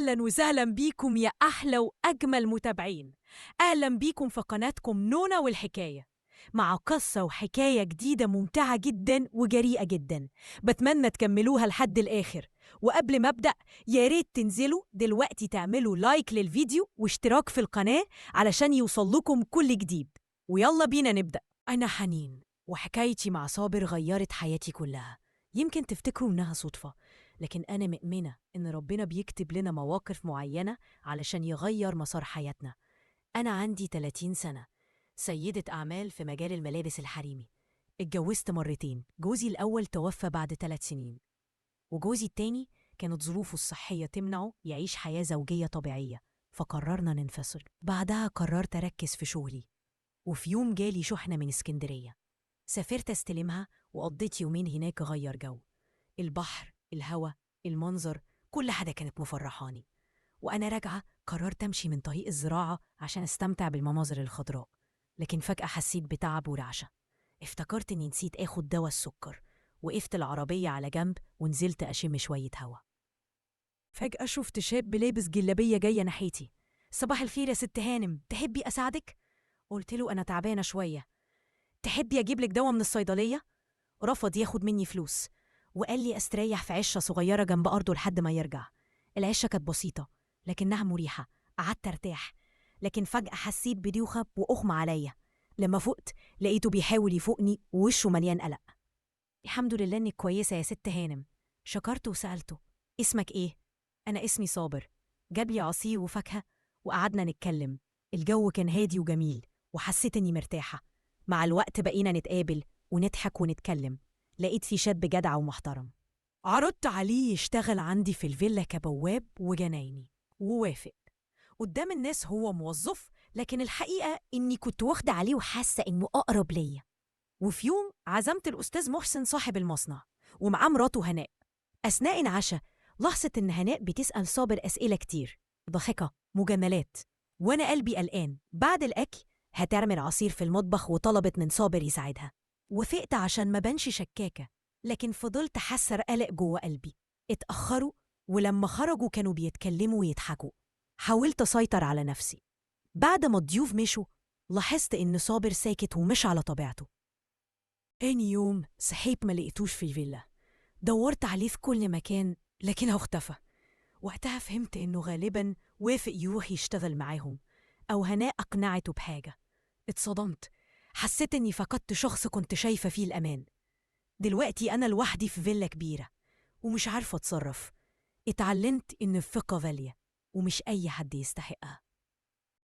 أهلا وسهلا بيكم يا أحلى وأجمل متابعين. أهلا بيكم في قناتكم نونا والحكاية، مع قصة وحكاية جديدة ممتعة جدا وجريئة جدا. بتمنى تكملوها لحد الآخر. وقبل ما أبدأ يا ريت تنزلوا دلوقتي تعملوا لايك للفيديو واشتراك في القناة علشان يوصل لكم كل جديد. ويلا بينا نبدأ. أنا حنين، وحكايتي مع صابر غيرت حياتي كلها. يمكن تفتكروا إنها صدفة، لكن أنا مؤمنة إن ربنا بيكتب لنا مواقف معينة علشان يغير مسار حياتنا. أنا عندي 30 سنة، سيدة أعمال في مجال الملابس الحريمي. اتجوزت مرتين، جوزي الأول توفى بعد 3 سنين، وجوزي التاني كانت ظروفه الصحية تمنعه يعيش حياة زوجية طبيعية، فقررنا ننفصل. بعدها قررت أركز في شغلي، وفي يوم جالي شحنة من اسكندرية، سافرت استلمها وقضيت يومين هناك غير جو. البحر، الهوا، المنظر، كل حاجة كانت مفرحاني. وأنا راجعة قررت أمشي من طريق الزراعة عشان أستمتع بالمناظر الخضراء، لكن فجأة حسيت بتعب ورعشة. افتكرت إني نسيت آخد دواء السكر، وقفت العربية على جنب ونزلت أشم شوية هوا. فجأة شفت شاب لابس جلابية جاية ناحيتي. صباح الخير يا ست هانم، تحبي أساعدك؟ قلت له أنا تعبانة شوية، تحبي أجيب لك دواء من الصيدلية؟ رفض ياخد مني فلوس، وقال لي أستريح في عشة صغيرة جنب أرضه لحد ما يرجع. العشة كانت بسيطة لكنها مريحة، قعدت أرتاح، لكن فجأة حسيت بدوخة وأغمى عليا. لما فقت لقيته بيحاول يفوقني ووشه مليان قلق. الحمد لله إنك كويسة يا ست هانم. شكرته وسألته اسمك إيه؟ أنا اسمي صابر. جاب لي عصير وفاكهة وقعدنا نتكلم. الجو كان هادي وجميل وحسيت إني مرتاحة. مع الوقت بقينا نتقابل ونضحك ونتكلم. لقيت في شاب جدع ومحترم. عرضت عليه يشتغل عندي في الفيلا كبواب وجنايني، ووافق. قدام الناس هو موظف، لكن الحقيقة إني كنت واخدة عليه وحاسة إنه أقرب ليا. وفي يوم عزمت الأستاذ محسن صاحب المصنع ومعاه مراته هناء. أثناء العشاء لاحظت إن هناء بتسأل صابر أسئلة كتير ضاحكة مجاملات، وأنا قلبي قلقان. بعد الأكل هتعمل عصير في المطبخ وطلبت من صابر يساعدها. وافقت عشان ما بانش شكاكة، لكن فضلت حاسة قلق جوه قلبي. اتأخروا، ولما خرجوا كانوا بيتكلموا ويضحكوا. حاولت أسيطر على نفسي. بعد ما الضيوف مشوا لاحظت إن صابر ساكت ومش على طبيعته. تاني يوم صحيت ما لقيتوش في الفيلا. دورت عليه في كل مكان لكنه اختفى. وقتها فهمت إنه غالباً وافق يروح يشتغل معاهم، أو هناء أقنعته بحاجة. اتصدمت، حسيت إني فقدت شخص كنت شايفة فيه الأمان. دلوقتي أنا لوحدي في فيلا كبيرة ومش عارفة أتصرف. اتعلمت إن الثقة غالية ومش أي حد يستحقها.